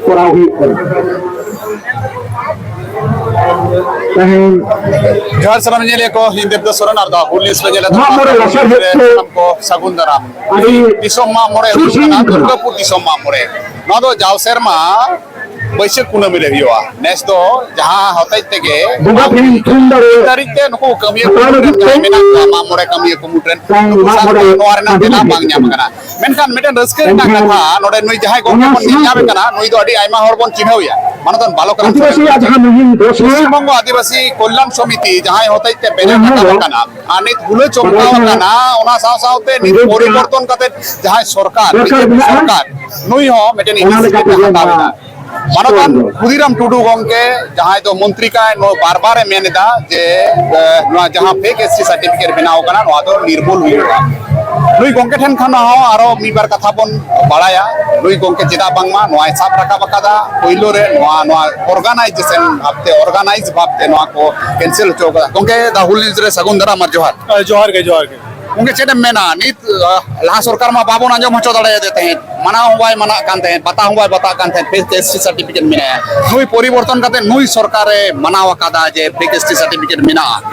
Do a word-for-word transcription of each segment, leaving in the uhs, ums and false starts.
ᱠᱚᱨᱟᱣ ᱦᱩᱭᱩᱜ ᱠᱟᱱᱟ᱾ ᱛᱮᱦᱮᱧ ᱡᱚᱦᱟᱨ ᱥᱟᱱᱟᱢ ᱧᱮᱧᱮᱞᱤᱭᱟᱹ ᱠᱚ, ᱤᱧ ᱫᱮᱵᱫᱟᱥ ᱥᱚᱨᱮᱱ ᱟᱨ ᱫᱟ ᱦᱩᱞ ᱱᱤᱭᱩᱡᱽ ᱯᱮ ᱧᱮᱞᱮᱫ ᱢᱟᱜ ᱢᱚᱬᱮ ᱞᱟᱥᱟᱲ ᱦᱮᱫ ᱛᱮ ᱥᱟᱱᱟᱢ ᱠᱚ ᱥᱟᱹᱜᱩᱱ ᱫᱟᱨᱟᱢ᱾ ᱟᱹᱰᱤ ᱫᱤᱥᱚᱢ ᱢᱟᱜ ᱢᱚᱬᱮ ᱦᱩᱭᱩᱜ ᱠᱟᱱᱟ, ᱥᱩᱥᱤᱞ ᱫᱩᱨᱜᱟᱹᱯᱩᱨ ᱫᱤᱥᱚᱢ ᱢᱟᱜ ᱢᱚᱬᱮ᱾ ᱱᱚᱣᱟ ᱫᱚ ᱡᱟᱣ ᱥᱮᱨᱢᱟ ᱵᱟᱹᱭᱥᱟᱹᱠᱷ ᱠᱩᱱᱟᱹᱢᱤ ᱨᱮ ᱦᱩᱭᱩᱜᱼᱟ᱾ ᱱᱮᱥ ᱫᱚ ᱡᱟᱦᱟᱸ ᱦᱚᱛᱮᱡ ᱛᱮᱜᱮ ᱵᱚᱸᱜᱟ ᱴᱷᱮᱱ ᱛᱷᱩᱢ ᱫᱟᱲᱮ ᱛᱟᱹᱨᱤᱠᱷ ᱛᱮ ᱱᱩᱠᱩ ᱠᱟᱹᱢᱤᱭᱟᱹ ᱦᱟᱛᱟᱣ ᱠᱚ ᱞᱟᱹᱜᱤᱫ ᱛᱮ ᱡᱟᱦᱟᱸᱭ ᱢᱮᱱᱟᱜ ᱠᱚᱣᱟ ᱢᱟᱜ ᱢᱚᱬᱮ ᱠᱟᱹᱢᱤᱭᱟᱹ ᱠᱚ ᱢᱩᱫᱽ ᱨᱮᱱ, ᱛᱮᱦᱮᱧ ᱱᱩᱠᱩ ᱢᱟᱜ ᱥᱟᱨ ᱢᱚᱬᱮ ᱱᱚᱣᱟ ᱨᱮᱱᱟᱜ ᱛᱮᱞᱟ ᱵᱟᱝ ᱧᱟᱢ ᱟᱠᱟᱱᱟ᱾ ᱢᱮᱱᱠᱷᱟᱱ ᱢᱤᱫᱴᱮᱱ ᱨᱟᱹᱥᱠᱟᱹ ᱨᱮᱱᱟᱜ ᱮᱱᱠᱷᱟᱱ ᱠᱟᱛᱷᱟ, ᱱᱚᱰᱮ ᱱᱩᱭ ᱡᱟᱦᱟᱸᱭ ᱜᱚᱢᱠᱮ ᱚᱱᱟ ᱵᱚᱱ ᱧᱮᱞ ᱥᱟᱶᱛᱮ ᱧᱟᱢᱮ ᱠᱟᱱᱟ, ᱱᱩᱭ ᱫᱚ ᱟᱹᱰᱤ ᱟᱭᱢᱟ ᱦᱚᱲ ᱵᱚᱱ ᱪᱤᱱᱦᱟᱹᱣ ᱮᱭᱟ, ᱢᱟᱱᱚᱛᱟᱱ ᱵᱟᱞᱚᱠ ᱨᱟᱢ ᱥᱚᱨᱮᱱ ᱟᱹᱫᱤᱵᱟᱹᱥᱤᱭᱟᱜ ᱡᱟᱦᱟᱸ ᱢᱩᱦᱤᱢ ᱫᱚᱥ ᱨᱮᱱᱟᱜ ᱯᱚᱥᱪᱤᱢ ᱵᱚᱝᱜᱚ ᱟᱹᱫᱤᱵᱟᱹᱥᱤ ᱠᱚᱞᱭᱟᱱ ᱥᱚᱢᱤᱛᱤ ᱡᱟᱦᱟᱸᱭ ᱦᱚᱛᱮᱡ ᱛᱮ ᱵᱮᱨᱮᱫ ᱚᱱᱟ ᱨᱟᱠᱟᱵ ᱫᱚ ᱟᱠᱟᱱᱟ ᱟᱨ ᱱᱤᱛ ᱦᱩᱞᱟᱹ ᱪᱚᱢᱠᱟᱣ ᱵᱟᱰᱟᱭ ᱟᱠᱟᱱᱟ, ᱚᱱᱟ ᱥᱟᱶ ᱥᱟᱶᱛᱮ ᱱᱤᱛ ᱵᱤᱨᱳᱫᱷ ᱨᱮᱱᱟᱜ ᱯᱚᱨᱤᱵᱚᱨᱛᱚᱱ ᱠᱟᱛᱮ ᱡᱟᱦᱟᱸᱭ ᱥᱚᱨᱠᱟᱨ, ᱫᱚᱨᱠᱟᱨ ᱵᱤᱡᱮᱯᱤ ᱢᱮᱱᱟᱜᱼᱟ᱾ ᱥᱚᱨᱠᱟᱨ, ᱱᱩᱭ ᱦᱚᱸ ᱢᱤᱫᱴᱮᱱ ᱚᱱᱟ ᱤᱱᱤᱥᱤᱭᱮᱴᱤᱵᱷ ᱞᱮᱠᱟᱛᱮ ᱮ ᱦᱟᱛᱟᱣ ᱱᱚᱣᱟ ᱮᱫᱟ᱾ ᱢᱟᱱᱚᱛᱟᱱ ᱠᱷᱩᱫᱤᱨᱟᱢ ᱴᱩᱰᱩ ᱜᱚᱢᱠᱮ, ᱡᱟᱦᱟᱸᱭ ᱫᱚ ᱢᱚᱱᱛᱨᱤ ᱠᱟᱱᱟᱭ, ᱱᱚᱣᱟ ᱵᱟᱨ ᱵᱟᱨ ᱮ ᱢᱮᱱ ᱮᱫᱟ ᱡᱮ, ᱮ, ᱱᱚᱣᱟ ᱡᱟᱦᱟᱸ ᱯᱷᱮᱠ ᱮᱥ ᱥᱤ ᱥᱟᱨᱴᱤᱯᱷᱤᱠᱮᱴ ᱵᱮᱱᱟᱣ ᱠᱟᱱᱟ, ᱱᱚᱣᱟ ᱫᱚ ᱱᱤᱨᱢᱩᱞ ᱦᱩᱭᱩᱜᱼᱟ᱾ ᱱᱩᱭ ᱜᱚᱢᱠᱮ ᱴᱷᱮᱱ ᱠᱷᱚᱱ ᱦᱚᱸ ᱟᱨᱚ ᱢᱤᱫ ᱵᱟᱨ ᱠᱟᱛᱷᱟ ᱵᱚᱱ ᱵᱟᱲᱟᱭᱟ᱾ ᱱᱩᱭ ᱜᱚᱢᱠᱮ ᱪᱮᱫᱟᱜ ᱵᱟᱝᱢᱟ ᱱᱚᱣᱟᱭ ᱥᱟᱵ ᱨᱟᱠᱟᱵ ᱟᱠᱟᱫᱟ, ᱯᱳᱭᱞᱳ ᱨᱮ ᱱᱚᱣᱟ, ᱱᱚᱣᱟ ᱚᱨᱜᱟᱱᱟᱭᱡᱮᱥᱚᱱ ᱵᱷᱟᱵᱛᱮ, ᱚᱨᱜᱟᱱᱟᱭᱤᱡᱽ ᱵᱷᱟᱵᱛᱮ ᱱᱚᱣᱟ ᱠᱚ ᱠᱮᱱᱥᱮᱞ ᱦᱚᱪᱚ ᱟᱠᱟᱫᱟ᱾ ᱜᱚᱢᱠᱮ, ᱫᱟ ᱦᱩᱞ ᱱᱤᱭᱩᱡᱽ ᱨᱮ ᱥᱟᱹᱜᱩᱱ ᱫᱟᱨᱟᱢ ᱟᱨ ᱡᱚᱦᱟᱨ᱾ ᱮ, ᱡᱚᱦᱟᱨ ᱜᱮ, ᱡᱚᱦᱟᱨ ᱜᱮ᱾ ᱜᱚᱢᱠᱮ, ᱪᱮᱫ ᱮᱢ ᱢᱮᱱᱟ? ᱱᱤᱛ, ᱟ, ᱞᱟᱦᱟ ᱥᱚᱨᱠᱟᱨ ᱢᱟ ᱵᱟᱵᱚᱱ ᱟᱸᱡᱚᱢ ᱦᱚᱪᱚ ᱫᱟᱲᱮᱭᱟᱫᱮ ᱛᱟᱦᱮᱸᱫ, ᱢᱟᱱᱟᱣ ᱦᱚᱸ ᱵᱟᱭ ᱢᱟᱱᱟᱜ ᱠᱟᱱ ᱛᱟᱦᱮᱸᱫ, ᱵᱟᱛᱟ ᱦᱚᱸ ᱵᱟᱭ ᱵᱟᱛᱟᱜ ᱠᱟᱱ ᱛᱟᱦᱮᱸᱫ, ᱯᱷᱮᱠ ᱮᱥ ᱥᱤ ᱥᱟᱨᱴᱤᱯᱷᱤᱠᱮᱴ ᱢᱮᱱᱟᱭᱟ᱾ ᱱᱩᱭ ᱯᱚᱨᱤᱵᱚᱨᱛᱚᱱ ᱠᱟᱛᱮ ᱱᱩᱭ ᱥᱚᱨᱠᱟᱨᱮ ᱢᱟᱱᱟᱣ ᱟᱠᱟᱫᱟ ᱡᱮ ᱯᱷᱮᱠ ᱮᱥ ᱥᱤ ᱥᱟᱨᱴᱤᱯᱷᱤᱠᱮᱴ ᱢᱮᱱᱟᱜᱼᱟ᱾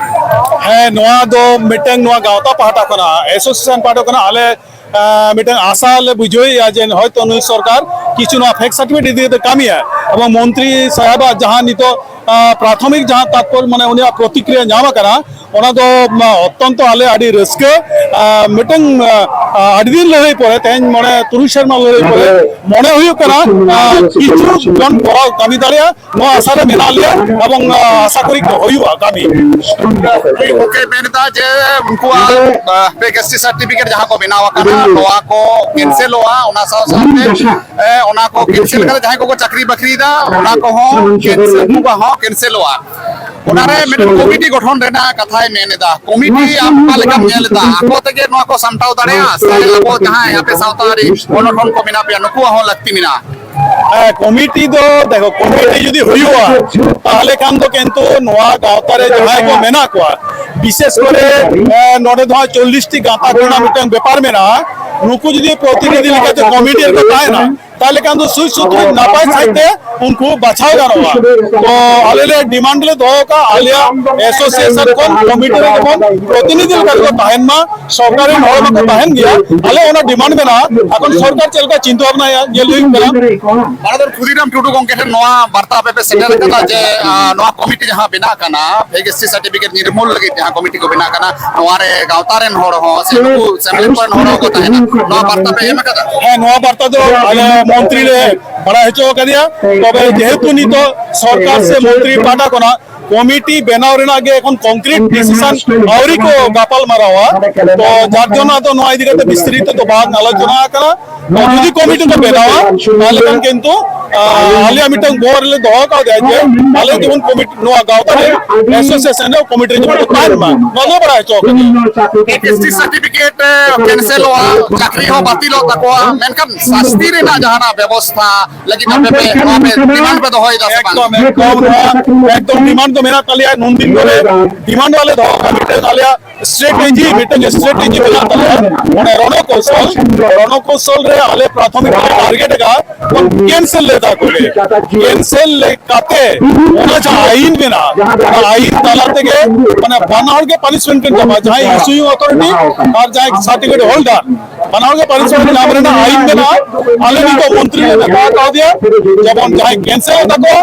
ᱦᱮᱸ, ᱱᱚᱣᱟ ᱫᱚ ᱢᱤᱫᱴᱟᱝ ᱱᱚᱣᱟ ᱜᱟᱶᱛᱟ ᱯᱟᱦᱴᱟ ᱠᱷᱚᱱᱟᱜ, ᱮᱥᱳᱥᱤᱭᱮᱥᱚᱱ ᱯᱟᱦᱴᱟ ᱠᱷᱚᱱᱟᱜ ᱟᱞᱮ, ᱟ, ᱢᱤᱫᱴᱟᱝ ᱟᱥᱟ ᱞᱮ ᱵᱩᱡᱷᱟᱹᱣᱮᱫᱼᱟ ᱡᱮ ᱦᱚᱭᱛᱚ ᱱᱩᱭ ᱥᱚᱨᱠᱟᱨ ᱠᱤᱪᱷᱩ ᱱᱚᱣᱟ ᱯᱷᱮᱠ ᱥᱟᱨᱴᱤᱯᱷᱤᱠᱮᱴ ᱤᱫᱤ ᱠᱟᱛᱮ ᱠᱟᱹᱢᱤᱭᱟ, ᱮᱵᱚᱝ ᱢᱚᱱᱛᱨᱤ ᱥᱟᱦᱮᱵᱟᱜ ᱡᱟᱦᱟᱸ ᱱᱤᱛᱚᱜ, ᱟ, ᱯᱨᱟᱛᱷᱚᱢᱤᱠ ᱡᱟᱦᱟᱸ ᱛᱟᱛᱯᱚᱨ, ᱢᱟᱱᱮ ᱩᱱᱤᱭᱟᱜ ᱯᱨᱚᱛᱤᱠᱨᱤᱭᱟ ᱧᱟᱢ ᱟᱠᱟᱱᱟ, ᱚᱱᱟ ᱫᱚ, ᱢᱟ, ᱚᱛᱛᱚᱱᱛᱚ ᱟᱞᱮ ᱟᱹᱰᱤ ᱨᱟᱹᱥᱠᱟᱹ, ᱟ, ᱢᱤᱫᱴᱟᱝ, ᱟ, ᱟ, ᱟᱹᱰᱤ ᱫᱤᱱ ᱞᱟᱹᱲᱦᱟᱹᱭ ᱯᱚᱨᱮ, ᱛᱮᱦᱮᱧ ᱢᱚᱬᱮ, ᱛᱩᱨᱩᱭ ᱥᱮᱨᱢᱟ ᱞᱟᱹᱲᱦᱟᱹᱭ ᱯᱚᱨᱮ ᱢᱚᱱᱮ ᱦᱩᱭᱩᱜ ᱠᱟᱱᱟ, ᱟ, ᱠᱤᱪᱷᱩ ᱵᱚᱱ ᱠᱚᱨᱟᱣ ᱠᱟᱹᱢᱤ ᱫᱟᱲᱮᱭᱟᱜᱼᱟ, ᱱᱚᱣᱟ ᱟᱥᱟ ᱨᱮ ᱢᱮᱱᱟᱜ ᱞᱮᱭᱟ ᱮᱵᱚᱝ, ᱟ, ᱟᱥᱟ ᱠᱚᱨᱤ ᱦᱩᱭᱩᱜᱼᱟ ᱠᱟᱹᱢᱤ᱾ ᱜᱚᱢᱠᱮ ᱢᱮᱱ ᱮᱫᱟ ᱡᱮ ᱩᱱᱠᱩᱣᱟᱜ, ᱟ, ᱯᱷᱮᱠ ᱮᱥ ᱥᱤ ᱥᱟᱨᱴᱤᱯᱷᱤᱠᱮᱴ ᱡᱟᱦᱟᱸ ᱠᱚ ᱵᱮᱱᱟᱣ ᱟᱠᱟᱱᱟ, ᱱᱚᱣᱟ ᱠᱚ ᱠᱮᱱᱥᱮᱞᱚᱜᱼᱟ, ᱚᱱᱟ ᱥᱟᱶ ᱥᱟᱶᱛᱮ, ᱮ, ᱚᱱᱟ ᱠᱚ ᱠᱮᱱᱥᱮᱞ ᱠᱟᱛᱮ ᱡᱟᱦᱟᱸᱭ ᱠᱚᱠᱚ ᱪᱟᱹᱠᱨᱤ ᱵᱟᱹᱠᱨᱤᱭᱮᱫᱟ, ᱚᱱᱟ ᱠᱚᱦᱚᱸ ᱠᱮᱱᱥᱮᱞ, ᱩᱱᱠᱩᱣᱟᱜ ᱦᱚᱸ ᱠᱮᱱᱥᱮᱞᱚᱜᱼᱟ᱾ ᱚᱱᱟᱨᱮ ᱢᱤᱫᱴᱮᱱ ᱠᱚᱢᱤᱴᱤ ᱜᱚᱴᱷᱚᱱ ᱨᱮᱱᱟᱜ ᱠᱟᱛᱷᱟᱭ ᱢᱮᱱ ᱮᱫᱟ᱾ ᱠᱚᱢᱤᱴᱤ ᱟᱢ ᱚᱠᱟ ᱞᱮᱠᱟᱢ ᱧᱮᱞ ᱮᱫᱟ? ᱟᱠᱚ ᱛᱮᱜᱮ ᱱᱚᱣᱟ ᱠᱚ ᱥᱟᱢᱴᱟᱣ ᱫᱟᱲᱮᱭᱟᱜᱼᱟ, ᱥᱮ ᱟᱵᱚ ᱡᱟᱦᱟᱸᱭ ᱟᱯᱮ ᱥᱟᱶᱛᱟ ᱟᱹᱨᱤ ᱥᱚᱝᱜᱚᱴᱷᱚᱱ ᱠᱚ ᱢᱮᱱᱟᱜ ᱯᱮᱭᱟ, ᱱᱩᱠᱩᱣᱟᱜ ᱦᱚᱸ ᱞᱟᱹᱠᱛᱤ ᱢᱮᱱᱟᱜᱼᱟ? ᱦᱮᱸ, ᱠᱚᱢᱤᱴᱤ ᱫᱚ ᱫᱮᱠᱷᱚ, ᱠᱚᱢᱤᱴᱤ ᱡᱩᱫᱤ ᱦᱩᱭᱩᱜᱼᱟ, ᱛᱟᱦᱚᱞᱮ ᱠᱷᱟᱱ ᱫᱚ ᱠᱤᱱᱛᱩ ᱱᱚᱣᱟ ᱜᱟᱶᱛᱟ ᱨᱮ ᱡᱟᱦᱟᱸᱭ ᱠᱚ ᱢᱮᱱᱟᱜ ᱠᱚᱣᱟ, ᱵᱤᱥᱮᱥ ᱠᱚᱨᱮ, ᱮ, ᱱᱚᱰᱮ ᱫᱚ ᱦᱟᱸᱜ ᱪᱚᱞᱞᱤᱥ ᱴᱤ ᱜᱟᱶᱛᱟ ᱠᱚᱨᱮᱱᱟᱜ ᱢᱤᱫᱴᱟᱝ ᱵᱮᱯᱟᱨ ᱢᱮᱱᱟᱜᱼᱟ᱾ ᱱᱩᱠᱩ ᱡᱩᱫᱤ ᱯᱨᱚᱛᱤᱱᱤᱫᱷᱤ ᱞᱮᱠᱟᱛᱮ ᱠᱚᱢᱤᱴᱤ ᱨᱮᱠᱚ ᱛᱟᱦᱮᱱᱟ, ᱛᱟᱦᱞᱮ ᱠᱷᱟᱱ ᱫᱚ ᱥᱩᱡ ᱥᱩᱛᱨᱤ ᱱᱟᱯᱟᱭ ᱥᱟᱶᱛᱮ ᱩᱱᱠᱩ ᱵᱟᱪᱷᱟᱣ ᱜᱟᱱᱚᱜᱼᱟ᱾ ᱛᱚ ᱟᱞᱮ ᱞᱮ ᱰᱤᱢᱟᱱᱰ ᱞᱮ ᱫᱚᱦᱚ ᱠᱟᱜᱼᱟ, ᱟᱞᱮᱭᱟᱜ ᱮᱥᱳᱥᱤᱭᱮᱥᱚᱱ ᱠᱷᱚᱱ ᱠᱚᱢᱤᱴᱤ ᱨᱮ ᱡᱮᱢᱚᱱ ᱯᱨᱚᱛᱤᱱᱤᱫᱷᱤ ᱞᱮᱠᱟ ᱠᱚ ᱛᱟᱦᱮᱱ ᱢᱟ, ᱥᱚᱨᱠᱟᱨ ᱨᱮᱱ ᱦᱚᱲ ᱢᱟᱠᱚ ᱛᱟᱦᱮᱱ ᱜᱮᱭᱟ, ᱟᱞᱮ ᱚᱱᱟ ᱰᱤᱢᱟᱱᱰ ᱢᱮᱱᱟᱜᱼᱟ᱾ ᱮᱠᱷᱚᱱ ᱥᱚᱨᱠᱟᱨ ᱪᱮᱫ ᱞᱮᱠᱟ ᱪᱤᱱᱛᱟᱹ ᱵᱷᱟᱵᱽᱱᱟᱭᱟ ᱧᱮᱞ ᱦᱩᱭᱩᱜ ᱠᱟᱱᱟ᱾ ᱢᱟᱱᱚᱛ ᱠᱷᱩᱫᱤᱨᱟᱢ ᱴᱩᱰᱩ ᱜᱚᱢᱠᱮ ᱴᱷᱮᱱ ᱱᱚᱣᱟ ᱵᱟᱨᱛᱟ ᱟᱯᱮ ᱯᱮ ᱥᱮᱴᱮᱨ ᱠᱟᱫᱟ ᱡᱮ, ᱟᱸ, ᱱᱚᱣᱟ ᱠᱚᱢᱤᱴᱤ ᱡᱟᱦᱟᱸ ᱵᱮᱱᱟᱜ ᱠᱟᱱᱟ, ᱯᱷᱮᱠ ᱮᱥ ᱴᱤ ᱥᱟᱨᱴᱤᱯᱷᱤᱠᱮᱴ ᱱᱤᱨᱢᱩᱞ ᱞᱟᱹᱜᱤᱫ ᱡᱟᱦᱟᱸ ᱠᱚᱢᱤᱴᱤ ᱠᱚ ᱵᱮᱱᱟᱜ ᱠᱟᱱᱟ, ᱱᱚᱣᱟ ᱨᱮ ᱜᱟᱶᱛᱟ ᱨᱮᱱ ᱦᱚᱲ ᱦᱚᱸ ᱥᱮ ᱱᱩᱠᱩ ᱥᱮᱢᱞᱮᱫ ᱠᱚᱨᱮᱱ ᱦᱚᱲ ᱦᱚᱸᱠᱚ ᱛᱟᱦᱮᱱᱟ, ᱱᱚᱣᱟ ᱵᱟᱨᱛᱟ ᱯᱮ ᱮᱢ ᱠᱟᱫᱟ? ᱦᱮᱸ, ᱱᱚᱣᱟ ᱵᱟᱨᱛᱟ ᱫᱚ ᱟᱞᱮ ᱢᱚᱱᱛᱨᱤ ᱞᱮ ᱵᱟᱲᱟᱭ ᱦᱚᱪᱚ ᱟᱠᱟᱫᱮᱭᱟ᱾ ᱛᱚᱵᱮ ᱡᱮᱦᱮᱛᱩ ᱱᱤᱛᱚᱜ ᱥᱚᱨᱠᱟᱨ ᱥᱮ ᱢᱚᱱᱛᱨᱤ ᱯᱟᱦᱴᱟ ᱠᱷᱚᱱᱟᱜ ᱠᱚᱢᱤᱴᱤ ᱵᱮᱱᱟᱣ ᱨᱮᱱᱟᱜ ᱜᱮ ᱮᱠᱷᱚᱱ ᱠᱚᱝᱠᱨᱤᱴ ᱰᱤᱥᱤᱥᱚᱱ ᱟᱹᱣᱨᱤ ᱠᱚ ᱜᱟᱯᱟᱞ ᱢᱟᱨᱟᱣᱟ, ᱛᱚ ᱡᱟᱨ ᱡᱚᱱᱱᱚ ᱟᱫᱚ ᱱᱚᱣᱟ ᱤᱫᱤ ᱠᱟᱛᱮ ᱵᱤᱥᱛᱟᱨᱤᱛ ᱫᱚ ᱵᱟᱝ ᱟᱞᱳᱪᱚᱱᱟ ᱟᱠᱟᱱᱟ᱾ ᱛᱚ ᱡᱩᱫᱤ ᱠᱚᱢᱤᱴᱤ ᱠᱚ ᱵᱮᱱᱟᱣᱟ, ᱛᱟᱦᱞᱮ ᱠᱷᱟᱱ ᱠᱤᱱᱛᱩ, ᱟᱸ, ᱟᱞᱮᱭᱟᱜ ᱢᱤᱫᱴᱟᱝ ᱵᱚᱦᱚᱜ ᱨᱮᱞᱮ ᱫᱚᱦᱚ ᱠᱟᱣᱫᱟ ᱡᱮ ᱟᱞᱮ ᱡᱮᱢᱚᱱ ᱠᱚᱢᱤᱴᱤ, ᱱᱚᱣᱟ ᱜᱟᱶᱛᱟ ᱨᱮ, ᱮᱥᱳᱥᱤᱭᱮᱥᱚᱱ ᱨᱮ ᱠᱚᱢᱤᱴᱤ ᱨᱮ ᱡᱮᱢᱚᱱ ᱠᱚ ᱛᱟᱦᱮᱱ ᱢᱟ, ᱱᱚᱣᱟ ᱫᱚ ᱵᱟᱲᱟᱭ ᱦᱚᱪᱚ ᱠᱟᱫᱟ᱾ ᱮᱥ ᱴᱤ ᱥᱟᱨᱴᱤᱯᱷᱤᱠᱮᱴ ᱠᱮᱱᱥᱮᱞᱚᱜᱼᱟ, ᱪᱟᱹᱠᱨᱤ ᱦᱚᱸ ᱵᱟᱹᱛᱤᱞᱚᱜ ᱛᱟᱠᱚᱣᱟ, ᱢᱮᱱᱠᱷᱟᱱ ᱥᱟᱥᱛᱤ ᱨᱮᱱᱟᱜ ᱡᱟᱦᱟᱱᱟᱜ ᱵᱮᱵᱚᱥᱛᱷᱟ ᱞᱟᱹᱜᱤᱫ ᱟᱯᱮ ᱯᱮ, ᱱᱚᱣᱟ ᱯᱮ ᱰᱤᱢᱟᱱᱰ ᱯᱮ ᱫᱚᱦᱚᱭᱮᱫᱟ ᱥᱮ ᱵᱟᱝ? ᱮᱠᱫᱚᱢ, ᱮᱠᱫᱚᱢ, ᱱᱚᱣᱟ ᱮᱠᱫᱚᱢ ᱰᱤᱢᱟᱱᱰ ᱫᱚ ᱢᱮᱱᱟᱜ ᱛᱟᱞᱮᱭᱟ᱾ ᱱᱩᱱ ᱫᱤᱱ ᱫᱷᱚᱨᱮ ᱰᱤᱢᱟᱱᱰ ᱟᱞᱮ ᱫᱚᱦᱚ ᱠᱟᱜᱼᱟ, ᱢᱤᱫᱴᱟᱝ ᱟᱞᱮᱭᱟᱜ ᱥᱴᱨᱮᱴᱮᱡᱤ, ᱢᱤᱫᱴᱟᱝ ᱥᱴᱨᱮᱴᱮᱡᱤ ᱢᱮᱱᱟᱜ ᱛᱟᱞᱮᱭᱟ᱾ ᱚᱱᱟ ᱨᱚᱬᱚ ᱠᱚᱣᱥᱚᱞ, ᱨᱚᱬᱚ ᱠᱚᱣᱥᱚᱞ ᱨᱮ ᱟᱞᱮ ᱯᱨᱟᱛᱷᱚᱢᱤᱠ ᱞᱮ ᱴᱟᱨᱜᱮᱴ ᱟᱠᱟᱫᱼᱟ, ᱠᱮᱱᱥᱮᱞ ᱞᱮ ᱛᱟᱠᱚ ᱞᱮ᱾ ᱠᱮᱱᱥᱮᱞ ᱞᱮ ᱠᱟᱛᱮ ᱚᱱᱟ ᱡᱟᱦᱟᱸ ᱟᱭᱤᱱ ᱢᱮᱱᱟᱜᱼᱟ, ᱚᱱᱟ ᱟᱭᱤᱱ ᱛᱟᱞᱟ ᱛᱮᱜᱮ ᱢᱟᱱᱮ ᱵᱟᱱᱟ ᱦᱚᱲ ᱜᱮ ᱯᱟᱱᱤᱥᱢᱮᱱᱴ ᱠᱤᱱ ᱧᱟᱢᱟ, ᱡᱟᱦᱟᱸᱭ ᱤᱥᱩᱭᱤᱝ ᱚᱛᱷᱚᱨᱤᱴᱤ ᱟᱨ ᱡᱟᱦᱟᱸᱭ ᱥᱟᱨᱴᱤᱯᱷᱤᱠᱮᱴ ᱦᱳᱞᱰᱟᱨ, ᱵᱟᱱᱟ ᱦᱚᱲ ᱜᱮ ᱯᱟᱱᱤᱥᱢᱮᱱᱴ ᱧᱟᱢ ᱨᱮᱱᱟᱜ ᱟᱭᱤᱱ ᱢᱮᱱᱟᱜᱼᱟ᱾ ᱟᱞᱮ ᱱᱤᱛᱚᱜ ᱢᱚᱱᱛᱨᱤ ᱞᱮ ᱢᱮᱛᱟ ᱠᱟᱣᱫᱮᱭᱟ, ᱡᱮᱢᱚᱱ ᱡᱟᱦᱟᱸᱭ ᱠᱮᱱᱥᱮᱞ ᱛᱟᱠᱚ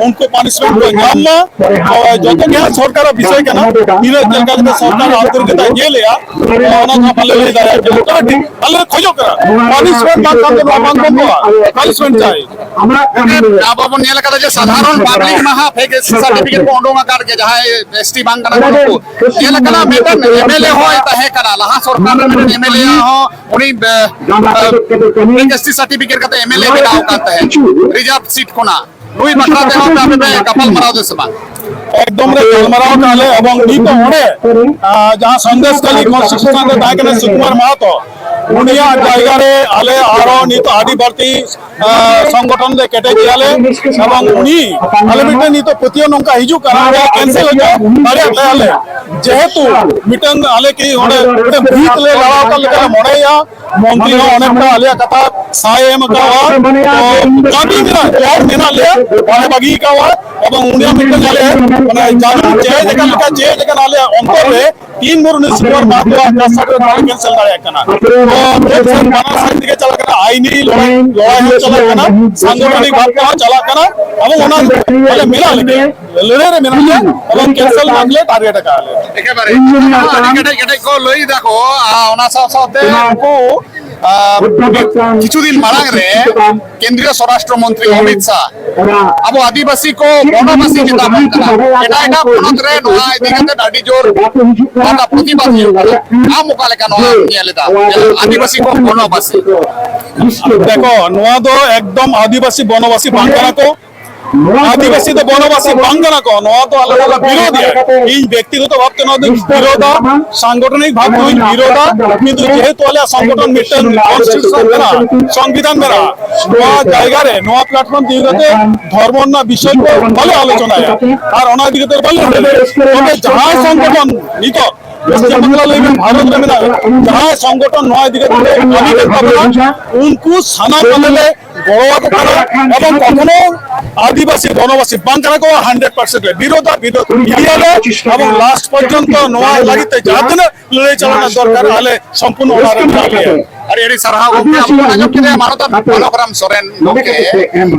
ᱩᱱᱠᱩ ᱯᱟᱱᱤᱥᱢᱮᱱᱴ ᱠᱚ ᱧᱟᱢ ᱢᱟ᱾ ᱛᱚ ᱡᱚᱛᱚ ᱜᱮ ᱦᱟᱸᱜ ᱥᱚᱨᱠᱟᱨᱟᱜ ᱵᱤᱥᱚᱭ ᱠᱟᱱᱟ, ᱛᱤᱱᱟᱹᱜ ᱪᱮᱫ ᱞᱮᱠᱟ ᱠᱟᱛᱮ ᱥᱚᱨᱠᱟᱨ ᱟᱱᱛᱚᱨᱤᱠ ᱠᱟᱛᱮ ᱧᱮᱞᱮᱜᱼᱟ, ᱚᱱᱟ ᱫᱚ ᱵᱟᱞᱮ ᱞᱟᱹᱭ ᱫᱟᱲᱮᱭᱟᱜ ᱠᱟᱱᱟ᱾ ᱛᱚᱵᱮ ᱴᱷᱤᱠ, ᱟᱞᱮ ᱞᱮ ᱠᱷᱚᱡᱚᱜ ᱠᱟᱱᱟ, ᱯᱟᱱᱤᱥᱢᱮᱱᱴ ᱵᱟᱝᱠᱷᱟᱱ ᱫᱚ ᱱᱚᱣᱟ ᱵᱟᱝ ᱵᱚᱱᱫᱚᱜᱼᱟ, ᱯᱟᱱᱤᱥᱢᱮᱱᱴ ᱪᱟᱭ᱾ ᱟᱵᱚ ᱵᱚᱱ ᱧᱮᱞ ᱟᱠᱟᱫᱟ ᱡᱮ ᱥᱟᱫᱷᱟᱨᱚᱱ ᱯᱟᱵᱽᱞᱤᱠ ᱢᱟ ᱦᱟᱸᱜ ᱯᱷᱮᱠ ᱮᱥ ᱥᱤ ᱥᱟᱨᱴᱤᱯᱷᱤᱠᱮᱴ ᱠᱚ ᱩᱰᱩᱝ ᱟᱠᱟᱫ ᱜᱮ, ᱡᱟᱦᱟᱸᱭ ᱮᱥ ᱴᱤ ᱵᱟᱝ ᱠᱟᱱᱟ ᱠᱚ ᱱᱩᱠᱩ᱾ ᱧᱮᱞ ᱟᱠᱟᱱᱟ ᱢᱤᱫᱴᱟᱝ ᱮᱢ ᱮᱞ ᱮ ᱦᱚᱸᱭ ᱛᱟᱦᱮᱸ ᱠᱟᱱᱟ, ᱞᱟᱦᱟ ᱥᱚᱨᱠᱟᱨ ᱨᱮ ᱢᱤᱫᱴᱟᱝ ᱮᱢ ᱮᱞ ᱮ ᱦᱚᱸ ᱩᱱᱤ, ᱮ, ᱮ, ᱯᱷᱮᱠ ᱮᱥ ᱴᱤ ᱥᱟᱨᱴᱤᱯᱷᱤᱠᱮᱴ ᱠᱟᱛᱮ ᱮᱢ ᱮᱞ ᱮ ᱵᱮᱱᱟᱣ ᱟᱠᱟᱱ ᱛᱟᱦᱮᱸᱫ ᱨᱤᱡᱟᱨᱵᱷ ᱥᱤᱴ ᱠᱷᱚᱱᱟᱜ᱾ ᱱᱩᱭ ᱵᱟᱠᱷᱨᱟ ᱛᱮᱦᱚᱸ ᱯᱮ ᱟᱯᱮ ᱯᱮ ᱜᱟᱯᱟᱞ ᱢᱟᱨᱟᱣ ᱫᱟ ᱥᱮ ᱵᱟᱝ? ᱮᱠᱫᱚᱢ ᱨᱮ ᱜᱟᱞᱢᱟᱨᱟᱣ ᱠᱟᱜᱼᱟ ᱞᱮ, ᱮᱵᱚᱝ ᱱᱤᱛ ᱦᱚᱸ ᱚᱸᱰᱮ, ᱟ, ᱡᱟᱦᱟᱸ ᱥᱚᱱᱫᱮᱥ ᱠᱟᱞᱤ ᱠᱚᱱᱥᱴᱤᱴᱩᱭᱮᱱᱥᱤ ᱨᱮ ᱛᱟᱦᱮᱸ ᱠᱟᱱᱟ ᱥᱩᱠᱩᱢᱟᱨ ᱢᱟᱦᱟᱛᱚ, ᱩᱱᱤᱭᱟᱜ ᱡᱟᱭᱜᱟ ᱨᱮ ᱟᱞᱮ ᱟᱨᱦᱚᱸ ᱱᱤᱛ ᱟᱹᱰᱤ ᱵᱟᱹᱲᱛᱤ ᱟᱸ, ᱥᱚᱝᱜᱚᱴᱷᱚᱱ ᱞᱮ ᱠᱮᱴᱮᱡᱮᱭᱟ ᱞᱮ, ᱮᱵᱚᱝ ᱩᱱᱤ ᱟᱞᱮ ᱢᱤᱫᱴᱮᱱ ᱱᱤᱛᱚᱜ ᱯᱟᱹᱛᱭᱟᱹᱣ ᱱᱚᱝᱠᱟ ᱦᱤᱡᱩᱜ ᱠᱟᱱᱟ, ᱚᱸᱰᱮ ᱠᱮᱱᱥᱮᱞ ᱦᱚᱪᱚ ᱫᱟᱲᱮᱭᱟᱜ ᱛᱟᱭᱟᱞᱮ᱾ ᱡᱮᱦᱮᱛᱩ ᱢᱤᱫᱴᱟᱝ ᱟᱞᱮ ᱠᱤ ᱚᱸᱰᱮ ᱢᱤᱫᱴᱟᱝ ᱵᱷᱤᱛ ᱞᱮ ᱞᱟᱲᱟᱣ ᱟᱠᱟᱫ ᱞᱮᱠᱟ ᱞᱮ ᱢᱚᱱᱮᱭᱟ᱾ ᱢᱚᱱᱛᱨᱤ ᱦᱚᱸ ᱚᱱᱮᱠᱴᱟ ᱟᱞᱮᱭᱟᱜ ᱠᱟᱛᱷᱟ ᱥᱟᱭ ᱮᱢ ᱟᱠᱟᱫᱼᱟ᱾ ᱛᱚ ᱠᱟᱹᱢᱤ ᱢᱮᱱᱟᱜ, ᱡᱚᱦᱚᱨ ᱢᱮᱱᱟᱜ ᱞᱮᱭᱟ, ᱵᱟᱞᱮ ᱵᱟᱹᱜᱤ ᱟᱠᱟᱫᱼᱟ᱾ ᱮᱵᱚᱝ ᱩᱱᱤᱭᱟᱜ ᱢᱤᱫᱴᱟᱝ ᱟᱞᱮ ᱢᱟᱱᱮ ᱡᱟᱹᱱᱩᱢ ᱪᱮᱡᱽ ᱟᱠᱟᱱ ᱞᱮᱠᱟ, ᱪᱮᱡᱽ ᱟᱠᱟᱱ ᱟᱞᱮᱭᱟᱜ ᱚᱱᱛᱚᱨ ᱨᱮ ᱛᱤᱱ ᱵᱷᱳᱨ ᱩᱱᱤ ᱥᱩᱯᱟᱨ ᱢᱟᱨᱠ ᱫᱚ ᱟᱠᱟ ᱥᱟᱴ ᱨᱮ ᱵᱟᱝ ᱠᱮᱱᱥᱮᱞ ᱫᱟᱲᱮᱭᱟᱜ ᱠᱟᱱᱟ᱾ ᱛᱚ ᱡᱮ ᱥᱮ ᱵᱟᱱᱟᱨ ᱥᱟᱭᱤᱰ ᱛᱮᱜᱮ ᱪᱟᱞᱟᱜ ᱠᱟᱱᱟ, ᱟᱭᱤᱱᱤ ᱞᱟᱹᱲᱦᱟᱹᱭ, ᱞᱟᱹᱲᱦᱟᱹᱭ ᱦᱚᱸ ᱪᱟᱞᱟᱜ ᱠᱟᱱᱟ, ᱥᱟᱝᱜᱚᱴᱷᱚᱱᱤᱠ ᱵᱷᱟᱵ ᱛᱮᱦᱚᱸ ᱪᱟᱞᱟᱜ ᱠᱟᱱᱟ᱾ ᱟᱵᱚ ᱚᱱᱟ ᱢᱟᱱᱮ ᱢᱮᱱᱟᱜ ᱞᱮᱜᱮ, ᱞᱟᱹᱲᱦᱟᱹᱭ ᱨᱮ ᱢᱮᱱᱟᱜ ᱞᱮᱭᱟ, ᱟᱵᱚ ᱠᱮᱱᱥᱮᱞ ᱵᱟᱝ ᱞᱮ ᱴᱟᱨᱜᱮᱴ ᱟᱠᱟᱫ ᱞᱮ᱾ ᱮᱠᱮᱵᱟᱨᱮ ᱟᱹᱰᱤ ᱠᱮᱴᱮᱡ ᱠᱮᱴᱮᱡ ᱠᱚ ᱞᱟᱹᱭ ᱫᱟᱠᱚ, ᱟᱨ ᱚᱱᱟ ᱥᱟᱶ ᱥᱟᱶᱛᱮ ᱩᱱᱠᱩ, ᱟᱨ, ᱠᱤᱪᱷᱩ ᱫᱤᱱ ᱢᱟᱲᱟᱝ ᱨᱮ ᱠᱮᱱᱫᱨᱤᱭᱚ ᱥᱚᱨᱟᱥᱴᱨᱚ ᱢᱚᱱᱛᱨᱤ ᱚᱢᱤᱛ ᱥᱟᱦ ᱟᱵᱚ ᱟᱹᱫᱤᱵᱟᱹᱥᱤ ᱠᱚ ᱵᱚᱱᱚᱵᱟᱥᱤ ᱢᱮᱛᱟ ᱵᱚᱱ ᱠᱟᱱᱟ᱾ ᱮᱴᱟᱜ ᱮᱴᱟᱜ ᱯᱚᱱᱚᱛ ᱨᱮ ᱱᱚᱣᱟ ᱤᱫᱤ ᱠᱟᱛᱮ ᱟᱹᱰᱤ ᱡᱳᱨ ᱵᱟᱫᱷᱟ ᱯᱨᱚᱛᱤᱵᱟᱫ ᱦᱩᱭᱩᱜ ᱠᱟᱱᱟ᱾ ᱟᱢ ᱚᱠᱟ ᱞᱮᱠᱟ ᱱᱚᱣᱟ ᱧᱮᱞ ᱮᱫᱟ? ᱟᱹᱫᱤᱵᱟᱹᱥᱤ ᱠᱚ ᱵᱚᱱᱚᱵᱟᱥᱤ᱾ ᱫᱮᱠᱷᱚ, ᱱᱚᱣᱟ ᱫᱚ ᱮᱠᱫᱚᱢ ᱟᱹᱫᱤᱵᱟᱹᱥᱤ ᱵᱚᱱᱚᱵᱟᱥᱤ ᱵᱟᱝ ᱠᱟᱱᱟ ᱠᱚ᱾ ᱟᱹᱫᱤᱵᱟᱥᱤ ᱫᱚ ᱵᱚᱱᱚᱵᱟᱥᱤ ᱵᱟᱝ ᱠᱟᱱᱟ ᱠᱚ, ᱱᱚᱣᱟ ᱫᱚ ᱟᱞᱮ ᱫᱚᱞᱮ ᱵᱤᱨᱳᱫᱷ ᱜᱮᱭᱟ᱾ ᱤᱧ ᱵᱮᱠᱛᱤᱜᱚᱛᱚ ᱵᱷᱟᱵ ᱛᱮ ᱱᱚᱣᱟ ᱫᱚᱧ ᱵᱤᱨᱳᱫᱷᱟ, ᱥᱟᱝᱜᱚᱴᱷᱚᱱᱤᱠ ᱵᱷᱟᱵ ᱛᱮᱦᱚᱸᱧ ᱵᱤᱨᱳᱫᱷᱟ, ᱠᱤᱱᱛᱩ ᱡᱮᱦᱮᱛᱩ ᱟᱞᱮᱭᱟᱜ ᱥᱚᱝᱜᱚᱴᱷᱚᱱ ᱢᱤᱫᱴᱮᱱ ᱠᱚᱱᱥᱴᱤᱴᱤᱭᱩᱥᱚᱱ ᱢᱮᱱᱟᱜᱼᱟ, ᱥᱚᱝᱵᱤᱫᱷᱟᱱ ᱢᱮᱱᱟᱜᱼᱟ, ᱱᱚᱣᱟ ᱡᱟᱭᱜᱟ ᱨᱮ, ᱱᱚᱣᱟ ᱯᱞᱟᱴᱯᱷᱚᱨᱢ ᱤᱫᱤ ᱠᱟᱛᱮ ᱫᱷᱚᱨᱢᱚ ᱨᱮᱱᱟᱜ ᱵᱤᱥᱚᱭ ᱠᱚ ᱵᱟᱞᱮ ᱟᱞᱳᱪᱚᱱᱟᱭᱟ᱾ ᱟᱨ ᱚᱱᱟ ᱤᱫᱤ ᱠᱟᱛᱮ ᱵᱟᱞᱮ ᱞᱟᱹᱲᱦᱟᱹᱭᱟ᱾ ᱛᱚᱵᱮ ᱡᱟᱦᱟᱸᱭ ᱥᱚᱝᱜᱚᱴᱷᱚᱱ ᱱᱤᱛᱚᱜ ᱯᱚᱥᱪᱤᱢ ᱵᱟᱝᱞᱟ ᱞᱟᱹᱭ ᱵᱮᱱ, ᱵᱷᱟᱨᱚᱛ ᱨᱮ ᱢᱮᱱᱟᱜ ᱡᱟᱦᱟᱸᱭ ᱥᱚᱝᱜᱚᱴᱷᱚᱱ ᱱᱚᱣᱟ ᱤᱫᱤ ᱠᱟᱛᱮ ᱠᱟᱹᱢᱤ ᱠᱟᱱ ᱛᱟᱵᱚᱱᱟ, ᱩᱱᱠᱩ ᱥᱟᱱᱟᱢ ᱠᱚᱜᱮ ᱞᱮ ᱜᱚᱲᱚ ᱟᱠᱚ ᱠᱟᱱᱟ᱾ ᱮᱵᱚᱝ ᱠᱚᱠᱷᱚᱱᱳ ᱟᱹᱫᱤᱵᱟᱹᱥᱤ ᱵᱚᱱᱚᱵᱟᱥᱤ ᱵᱟᱝ ᱠᱟᱱᱟ ᱠᱚ, ᱦᱟᱱᱰᱨᱮᱰ ᱯᱟᱨᱥᱮᱱᱴ ᱞᱮ ᱵᱤᱨᱳᱫᱷᱟ, ᱵᱤᱨᱳᱫᱷ ᱤᱫᱤᱭᱟᱞᱮ᱾ ᱮᱵᱚᱝ ᱞᱟᱥᱴ ᱯᱚᱨᱡᱚᱱᱛᱚ ᱱᱚᱣᱟ ᱞᱟᱹᱜᱤᱫ ᱛᱮ ᱡᱟᱦᱟᱸ ᱛᱤᱱᱟᱹᱜ ᱞᱟᱹᱲᱦᱟᱹᱭ ᱪᱟᱞᱟᱜ ᱫᱚᱨᱠᱟᱨ, ᱟᱞᱮ ᱥᱚᱢᱯᱩᱨᱱᱚ ᱚᱱᱟ ᱨᱮ ᱢᱮᱱᱟᱜ ᱞᱮᱭᱟ᱾ ᱟᱹᱰᱤ ᱟᱹᱰᱤ ᱥᱟᱨᱦᱟᱣ ᱜᱚᱢᱠᱮ, ᱟᱵᱚ ᱵᱚᱱ ᱟᱸᱡᱚᱢ ᱠᱮᱫᱟ ᱢᱟᱱᱚᱛᱟᱱ ᱵᱟᱞᱚᱠ ᱨᱟᱢ ᱥᱚᱨᱮᱱ ᱜᱚᱢᱠᱮ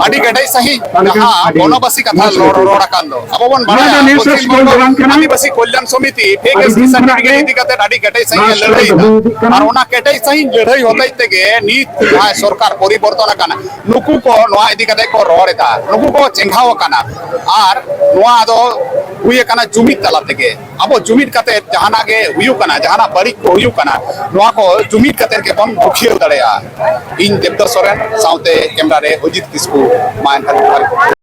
ᱟᱹᱰᱤ ᱠᱮᱴᱮᱡ ᱥᱟᱺᱦᱤᱡ ᱡᱟᱦᱟᱸ ᱵᱚᱱᱚᱵᱟᱥᱤ ᱠᱟᱛᱷᱟ ᱨᱚᱲ, ᱨᱚᱲ ᱟᱠᱟᱱ ᱫᱚ, ᱟᱵᱚ ᱵᱚᱱ ᱵᱟᱲᱟᱭᱟ ᱯᱚᱥᱪᱤᱢ ᱵᱚᱝᱜᱚ ᱟᱹᱫᱤᱵᱟᱹᱥᱤ ᱠᱚᱞᱭᱟᱱ ᱥᱚᱢᱤᱛᱤ ᱯᱷᱮᱠ ᱮᱥ ᱴᱤ ᱥᱟᱨᱴᱤᱯᱷᱤᱠᱮᱴ ᱤᱫᱤ ᱠᱟᱛᱮ ᱟᱹᱰᱤ ᱠᱮᱴᱮᱡ ᱥᱟᱺᱦᱤᱡ ᱮ ᱞᱟᱹᱲᱦᱟᱹᱭ ᱮᱫᱟ᱾ ᱟᱨ ᱚᱱᱟ ᱠᱮᱴᱮᱡ ᱥᱟᱺᱦᱤᱡ ᱞᱟᱹᱲᱦᱟᱹᱭ ᱦᱚᱛᱮᱡ ᱛᱮᱜᱮ ᱱᱤᱛ ᱡᱟᱦᱟᱸᱭ ᱥᱚᱨᱠᱟᱨ ᱯᱚᱨᱤᱵᱚᱨᱛᱚᱱ ᱟᱠᱟᱱᱟ, ᱱᱩᱠᱩ ᱠᱚ ᱱᱚᱣᱟ ᱤᱫᱤ ᱠᱟᱛᱮ ᱠᱚ ᱨᱚᱲ ᱮᱫᱟ, ᱱᱩᱠᱩ ᱠᱚ ᱪᱮᱸᱜᱷᱟᱣ ᱟᱠᱟᱱᱟ᱾ ᱟᱨ ᱱᱚᱣᱟ ᱫᱚ ᱦᱩᱭ ᱟᱠᱟᱱᱟ ᱡᱩᱢᱤᱫ ᱛᱟᱞᱟ ᱛᱮᱜᱮ᱾ ᱟᱵᱚ ᱡᱩᱢᱤᱫ ᱠᱟᱛᱮ ᱡᱟᱦᱟᱱᱟᱜ ᱜᱮ ᱦᱩᱭᱩᱜ ᱠᱟᱱᱟ, ᱡᱟᱦᱟᱱᱟᱜ ᱵᱟᱹᱲᱤᱡ ᱠᱚ ᱦᱩᱭᱩᱜ ᱠᱟᱱᱟ, ᱱᱚᱣᱟ ᱠᱚ ᱡᱩᱢᱤᱫ ᱠᱟᱛᱮ ᱜᱮᱵᱚᱱ ᱨᱩᱠᱷᱤᱭᱟᱹ ᱫᱟᱲᱮᱭᱟᱜᱼᱟ᱾ ᱤᱧ ᱫᱮᱵᱫᱟᱥ ᱥᱚᱨᱮᱱ ᱥᱟᱶᱛᱮ ᱠᱮᱢᱨᱟ ᱨᱮ ᱚᱡᱤᱛ ᱠᱤᱥᱠᱩ, ᱢᱟ ᱮᱱᱠᱷᱟᱱ ᱡᱚᱦᱟᱨ᱾